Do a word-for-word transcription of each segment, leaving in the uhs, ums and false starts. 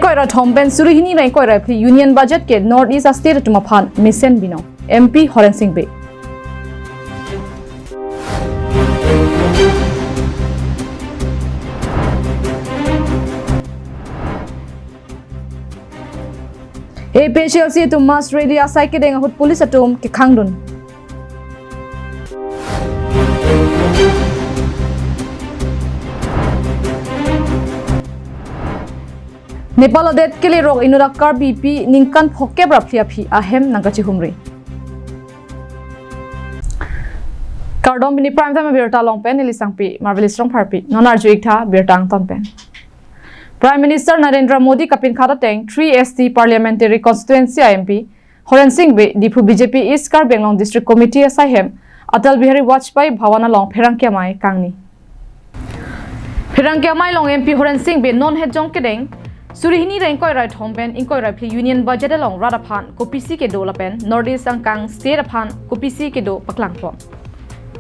ingkoi ra thom pen suri hini ra ingkoi ra phli Union Budget ke North East a-state atum aphan mesen binong, M P Horen Sing Bey. A P H L C atum mass rally asai kedeng ahut police atum kekhangdun. Nepal adet kelerok inut a-Karbipi ningkan phokep ra phli aphi ahem nangkachihumri. Kardom, pini Prime Time abirta along pen neli Sangpi Marvelous Rongpharpi. Non arju-ik tha birta angton pen. Prime Minister Narendra Modi kapinkhat ateng three S T Parliamentary Constituency a-M P Horen Sing Bey Diphu B J P East Karbi Anglong District Committee asaihem Atal Bihari Vajpayee Bhawan along pherangke amei kangni. Pherangke amei along M P Horen Sing Bey non hetjong kedeng suri hini ra ingkoi ra thom pen ingkoi ra phli Union Budget along rat aphan kopisi kedo lapen North East angkang state aphan kopisi kedo paklangpon.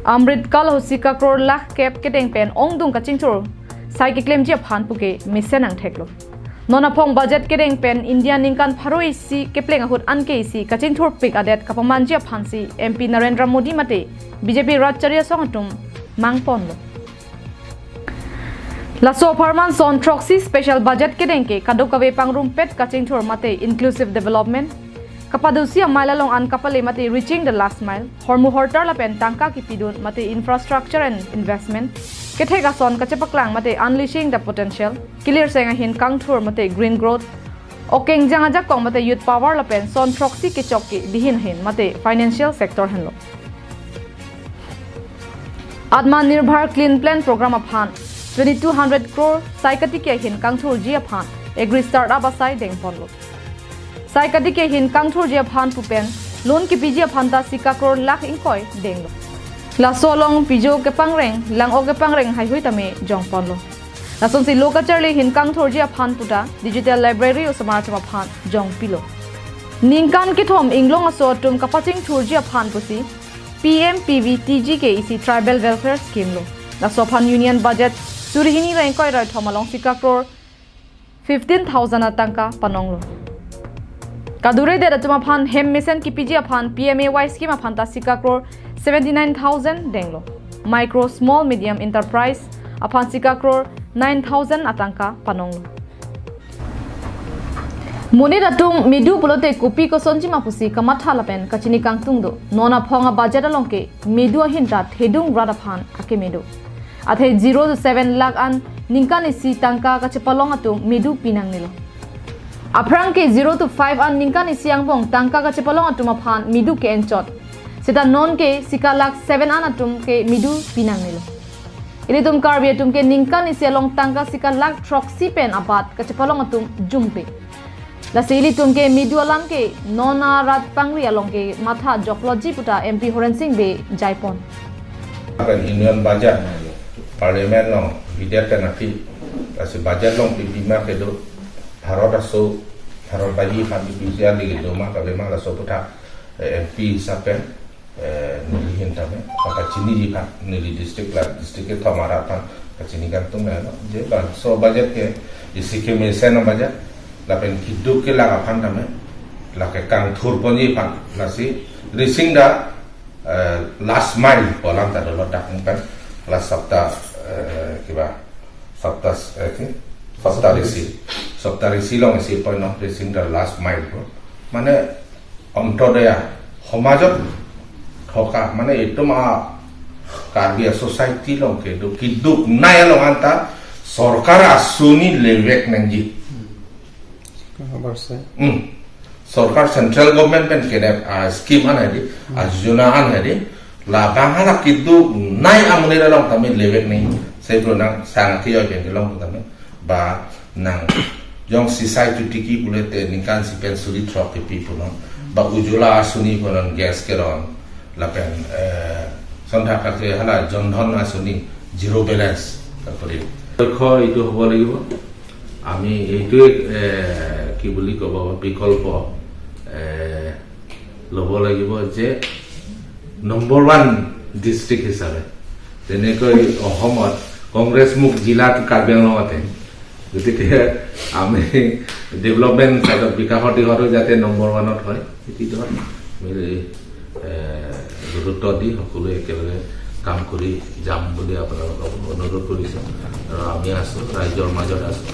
Amrit Kal ahut sika crore lakh kep kedeng pen ongdung kachingthur sai keklemji aphan puke mesen angthek lo. Non aphong budget kedeng pen India ningkan pharo isi kepleng ahut anke isi kachingthurpik adet kapamanji aphansi M P Narendra Modi mate B J P rat chari asong atum mangponlo. Laso apharman son throksi special budget kedeng ke kadokave pangrumpet kachingthur mate inclusive development, kapadosi a-mile along an kapale mate reaching the last mile, hormu hortar lapen tangka kipidun mate infrastructure and investment, kethek ason kachepaklang mate unleashing the potential, kilirseng ahin kangthur mate green growth, okengjang ajakong mate youth power lapen son throksi kechok ke dihin ahin mate financial sector henlo. Atmanirbhar Clean Plant Program aphan twenty-two hundred crore sai katiki ahin kangthurji aphan agri startup asai dengponlo. Sai katiki ahin kangthurji aphan pu pen loan kipiji aphan ta sika crore lakh ingkoi denglo. Laso along pijo kepangreng, lang-o kepangreng haihui tame jongponlo. Lasonsi lo kacharli ahin kangthurji aphan puta digital library osomar atum aphan jongpilo. Ningkan kethom inglong aso atum kapachingthurji aphan pusi P M P V T G K isi tribal welfare scheme lo. Laso aphan Union Budget suri hini ra ingkoi ra thom along sika crore fifteen thousand atangka panonglo. Kaduredet atum aphan hem mesen kipiji aphan P M A Y scheme aphan ta sika crore seventy-nine thousand denglo. Micro, small, medium enterprise aphan sika crore nine thousand atangka panonglo. Monit atum medu pulote kopi kosonji ma pusi kamatha lapen kachini kangtung do. Non aphong a-budget along ke medu ahin ta thedung rat aphan akeme do. Athe zero to seven lakh an ningkan isi tangka kachepalong atum medu pinangnelo. Aphrang ke zero to five an ningkan isi angbong tangka kachepalong atum aphan medu ke-enchot. Seta non ke sika lakh seven an atum ke medu pinangnelo. Ilitum Karbi atum ke ningkan isi along tangka sika lakh throksi pen abat kachepalong atum jumpe. Lasi ilitum ke medu alam ke non arat pangri along ke matha jokloji puta M P Horen Sing Bey jaipon. Kan Union Budget, Parliament along bidet kan api, lasi budget along pipima kedo, Bharat aso, Bharat baji phan pipisi ali kedo ma kabe ma laso puta, eh, M P sapen, eh, neli ahin tame, maka chiniji phan, neli district la, district kethom arat phan, kachini kangtung na, no? Je laso budget ke, isi kemesen a-budget, lapen kiduk kelak aphan tame, lake kangthurponji phan, lasi reaching the, eh, last mile pu alam ta dolo dak kan, last sapta, eh, kiba, sapta, eh, ki? Sapta risi. Sapta risi along isi pon no, reaching the last mile pu. Mane, Antyodaya, homajot thoka, mane itum a Karbi a society along kedo kiduknei along anta sorkar asoni levek nangji. Kabar se. Hmm. Sorkar central government pen kedep, ah, scheme an hedi, ah, yojana an hedi, labang hala kiduknei amonit along tame levek nangji. Sai pulo nang sang ke yo pen kelong tame. Ba nang jongsi sai chotiki pulote ningkan isi pen suri throk kepi punon. Ba Ujjwala asoni punon gas keron. Lapen, eh, sonthak kate hala Jan Dhan asoni zero balance kapuri. লক্ষ্য এইটো হ'ব লাগিব। আমি এইটোৱে, এ, কি বুলি ক'ব, বিকল্প, এ, ল'ব লাগিব যে নম্বৰ ওৱান ডিষ্ট্ৰিক্ট হিচাপে, যেনেকৈ অসমত কংগ্ৰেছ মুক্ত জিলাটো কাৰ্বি আংলঙতে, গতিকে আমি ডেভেলপমেণ্ট চাইডত, বিকাশৰ দিশতো যাতে নম্বৰ ওৱানত হয়, সেইটো ধৰ আমি, এ, গুৰুত্ব দি সকলোৱে একেলগে কাম কৰি যাম বুলি আপোনালোকক অনুৰোধ কৰিছোঁ। আৰু আমি আছোঁ, ৰাইজৰ মাজত আছোঁ,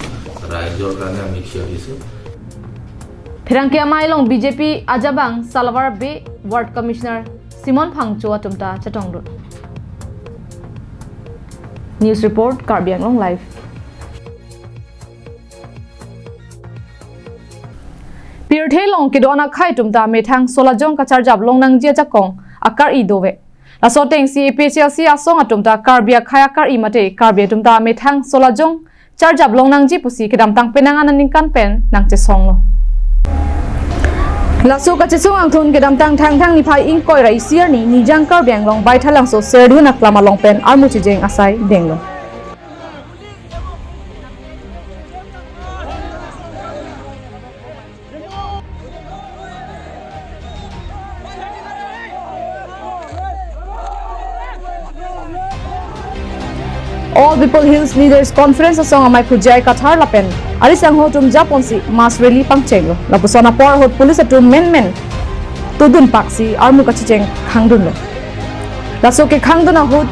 ৰাইজৰ কাৰণে আমি থিয় দিছোঁ। Pherangke amei along B J P ajabang Salawar Bey Ward Commissioner Simon Phangcho atum ta chetongdun. News report, Karbi Anglong Live. Pirthe along kedo-an akhei atum ta methang solajong kacharjap longnangji ajakong akar-i dovek. Laso atengsi A P H L C asong atum ta Karbi akhei akar-i mate Karbi atum ta methang solajong charjap longnangji pusi kedamtang penang aningkan pen nangchesonglo. Laso kachesong angthun kedamtang Thangthang niphai ingkoi ra isi arni Nijang Karbi Anglong Baithalangso Serdihun Aklam along pen armu chejeng asai denglo. All People Hills Leaders Conference asong amei Phujai Kathar lapen arisangho atum japonsi mass rally pangchenglo. Lapuson apor ahut police atum menmen todun paksi armu kachecheng khangdunlo. Laso kekhangdun ahut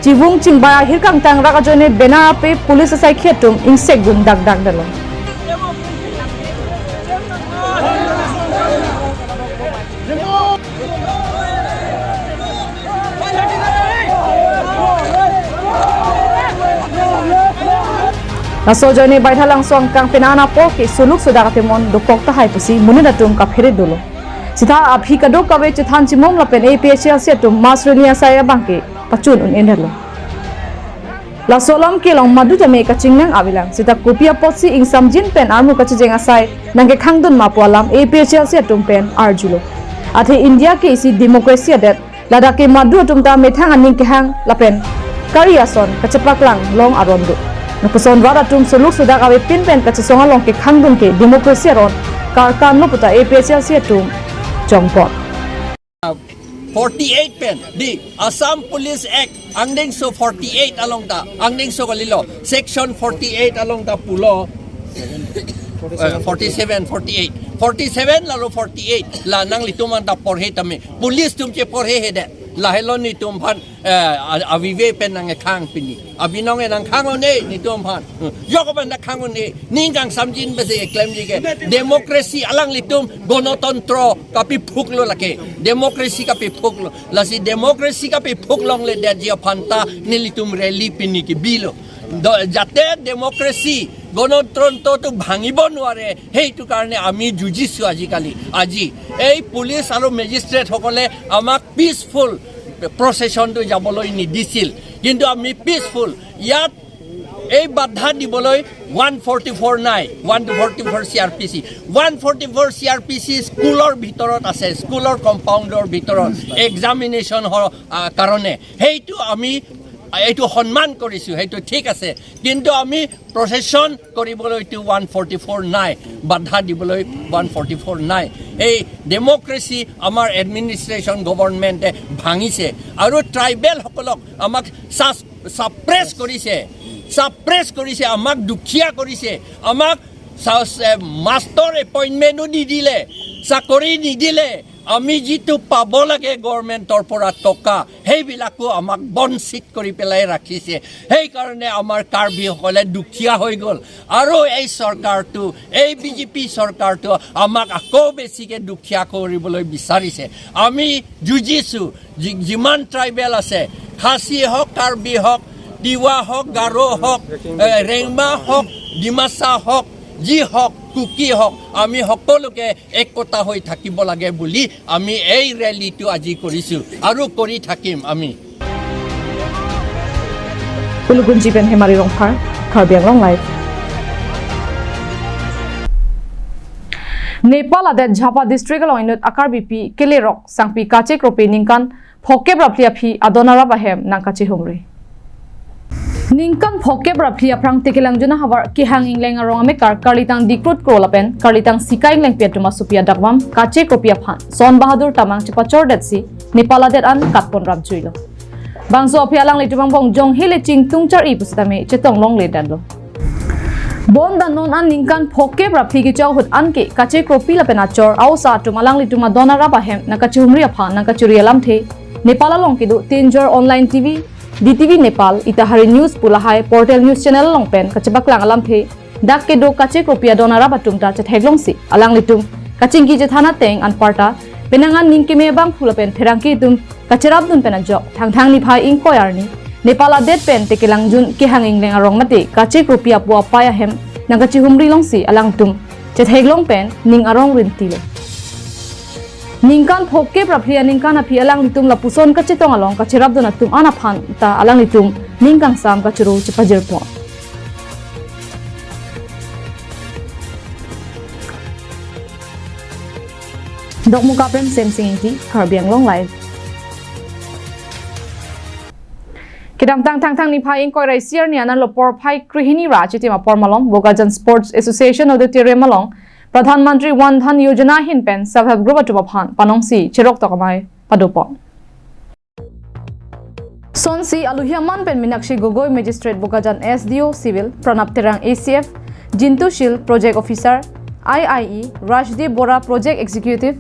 chivung chingbai ahirkangtang rak ajoine banner ape police asaikhi atum ingsekgun dakdak detlo. Laso ajoine Baithalangso angkang penang apor ke suluk sudak atemon dokok tahai pusi monit atum kaphere dolo. Sita aphi kadokave chethan chimum lapen A P H L C atum mass rally asai abangke pachun un-endetlo. Laso alam kelong madu tame kachingnang avelang, sita kopi apotsi ingsamjin pen armu kachejeng asai nangkekhangdun ma pu alam A P H L C atum pen arjulo. Athe India ke isi democracy adet, ladak ke madu atum ta methang aning kehang lapen kari ason kachepaklang long aron do. Lapuson rat atum suluk sudak avepin pen kachesong along kekhangdun ke democracy aron karkanlo puta A P H L C atum chongpot. Forty-eight pen, di Assam Police Act, angdengso forty-eight along ta, angdengso kalilo, section forty-eight along ta pulo, eh, forty-seven, forty-eight, forty-seven lalo forty-eight, la nanglitum anta porhe tame, police atum cheporhe hedet, lahelo netum aphan, eh, a-, avive pen nangkhang pini. Abinong e nangkhang un-e, netum aphan. Yok aphan nangkhang un-e. Ning kangsamjin besi klemji ke. Democracy alanglitum, gonotontro kapiphuklo lake. Democracy kapiphuklo. Lasi democracy kapiphuk longledetji aphan ta nelitum rally pini kebilo. Do, jate democracy, gonotontro tu bhangibo nuware. Heitu karone ami jujisu ajikali. Aji. Ei police aru magistrate hokole amak peaceful procession tu jaboloi nidisil. Kintu ami peaceful. Yat ei badha diboloi one forty-four nai, one forty-four C R P C. One forty-four C R P C school-or bhitorot ase, school-or compound-or bhitorot examination ho, ah, karone. Heitu ami, ah, eitu honman korisu, heitu thik ase. Kintu ami procession koriboloitu one forty-four nai, badha diboloi one forty-four nai. Ei democracy amar administration government-e bhangise. Aru tribal hokolok amak sas-, suppress korise, suppress korise, amak dukhia korise, amak sas-, eh, master appointment-o nidile, sakori nidile, আমি যিটো পাব লাগে গভৰ্ণমেণ্টৰ পৰা টকা, সেইবিলাকো আমাক বঞ্চিত কৰি পেলাই ৰাখিছে। সেইকাৰণে আমাৰ কাৰ্বিসকলে দুখীয়া হৈ গ'ল। আৰু এই চৰকাৰটো, এই বি জে পি চৰকাৰটো আমাক আকৌ বেছিকে দুখীয়া কৰিবলৈ বিচাৰিছে। আমি যুঁজিছো, যি-, যিমান ট্ৰাইবেল আছে, খাচী হওক, কাৰ্বি হওক, তিৱা হওক, গাৰো হওক, এ, ৰেংমা হওক, ডিমাচা হওক, যি হওক, কুকি হওক, আমি সকলোকে একতা হৈ থাকিব লাগে বুলি আমি এই ৰেলীটো আজি কৰিছো আৰু কৰি থাকিম আমি। Ulugunji pen Hemari Rongphar, Karbi Anglong Live. Nepal adet Jhapa district along inut akarbipi kelerok sangpi Kache Kropi ningkan phokep ra phli aphi adon arap ahem nangkachehumri. Ningkan phokep ra phli aphrang Tekelangjuna havar kehang ingleng arong amekar karlitang Dikrut Kro lapen karlitang Sika inglengpi atum asopi adakvam Kache Kropi aphan Son Bahadur Tamang chepachordetsi Nepal adet an katpon rapjuilo. Bangso aphi alanglitum angbong jong hele chingtung char-i pusitame chetong longledetlo. Bonta non an ningkan phokep ra phli kechok ahut anke kachekropi lapen achor a-osa atum alanglitum adon arap ahem nangkachihumri aphan nangkachiri alamthe Nepal along kedo Tenjor Online T V, D T V Nepal, Itahari News pu lahai portal news channel along pen kachepaklang alamthe dak kedo kachekropi adon arap atum ta chetheklongsi alanglitum kachingki chethan ateng anparta penang an ning keme abangphu lapen pherangke atum kacherapdun pen ajok Thangthang niphai ingkoi arni Nepal adet pen Tekelangjun kehang ingleng arong mate kachekropi apo apai ahem nangkachihumri longsi alangtum chetheklong pen ning arong rintilo. Ningkan phokep ra phli aningkan aphi alanglitum lapuson kachetong along kacherapdun atum an aphan ta alanglitum ning kangsam kachoro chepajirpon. Dokmoka pen Semsing Ingti, Karbi Anglong Live. Kedamtang Thangthang niphai ingkoi ra isi arni anarlo porphai krehini ra achitim apor malom Bokajan Sports Association Auditorium along Pradhan Mantri Wan Dhan Yojana ahin pen Self Help Group atum aphan panongsi cheroktok amei padopon. Sonsi aluhi aman pen Minakshi Gogoi, Magistrate Bokajan, S D O Civil Pranab Terang, A C F Jintu Shil, Project Officer, I I E Rajdeep Bora, Project Executive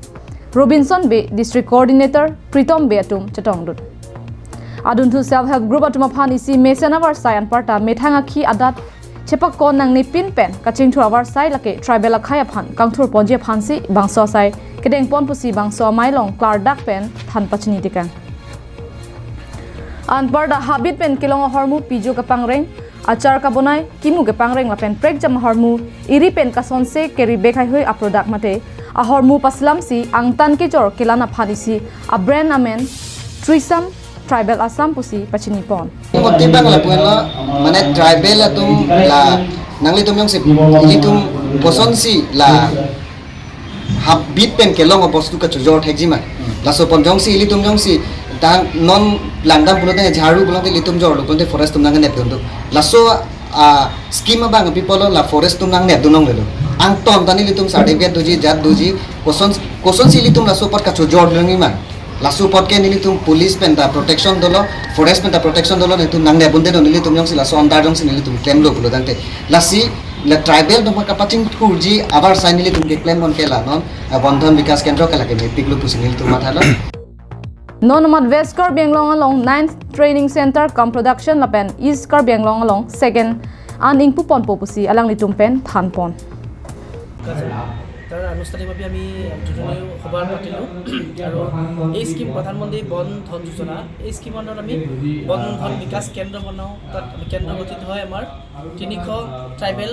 Robinson Bey, District Coordinator Pritom Bey atum chetongdun. Adunthu Self Help Group atum aphan isi mesen avarsai anparta methang akhi adat chepakon nangnepin pen kachingthur avarsai lake tribal akhei aphan kangthurponji aphansi bangso asai kedengpon pusi bangso amei along klardak pen than pachini tekang. Anparta habit pen kelong ahormu pijo kapangreng, achar kabonai, kimu kepangreng lapen prekjam ahormu iri pen kasonse keri bek haihui aproduct mate ahormu paslamsi angtan kejor kelang aphan isi a-brand amen Trisam Tribal Assam pusi pachinipon. Moti bang lapuan lo, mane tribal atum la nanglitum jongsi ilitum kosonsi la habit pen kelong abostu kachojor thekji ma. Laso pon jongsi ilitum jongsi ta non langdam pulote jharu pulote ilitum jorlo pulote forest atum nangnepdun do. Laso a scheme abang people la forest atum nangnepdun longlelo. Angton ta nelitum certificate doji, jat doji, koson kosonsi ilitum laso apot kachojor longji ma. Laso apot ke nelitum police pen ta protection dolo, forest pen ta protection dolo, nelitum nangnepdunde do, nelitum jongsi laso andar jongsi nelitum klemlo pulo tangte. Lasi la tribal atum kapachingthurji avarsai nelitum keklempon ke la non, ah, Bandhan Vikas Kendra ke lake mepiklo pusi nelitum mathalo. Non amat West Karbi Anglong along ninth Training Center cum Production lapen East Karbi Anglong along second an ingpuponpo pusi alanglitum pen thanpon. তাৰ আনুষ্ঠানিকভাৱে আমি উদ্বোধনী সভা পাতিলোঁ। আৰু এই স্কিম প্ৰধানমন্ত্ৰী বন ধন যোজনা, এই স্কিমৰ আণ্ডাৰত আমি বন ধন বিকাশ কেন্দ্ৰ বনাওঁ। তাত আমি কেন্দ্ৰ গঠিত হয় আমাৰ তিনিশ ট্ৰাইবেল,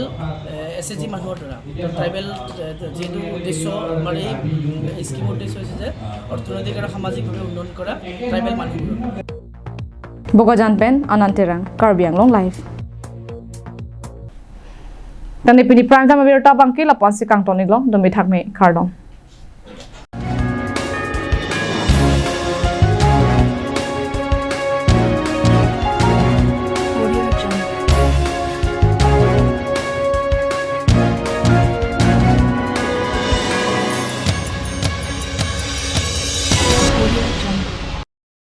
এ, এছ এইচ জি মানুহৰ দ্বাৰা। তো ট্ৰাইবেল, এ, যিহেতু উদ্দেশ্য, আমাৰ এই স্কিমৰ উদ্দেশ্য হৈছে যে অৰ্থনৈতিক আৰু সামাজিকভাৱে উন্নয়ন কৰা ট্ৰাইবেল মানুহবোৰ। Bokajan pen Anand Terang, Karbi Anglong Live. Tangte pini prime time abirta abangke lapu-ansi kangton-iklo, dome thakme, kardom.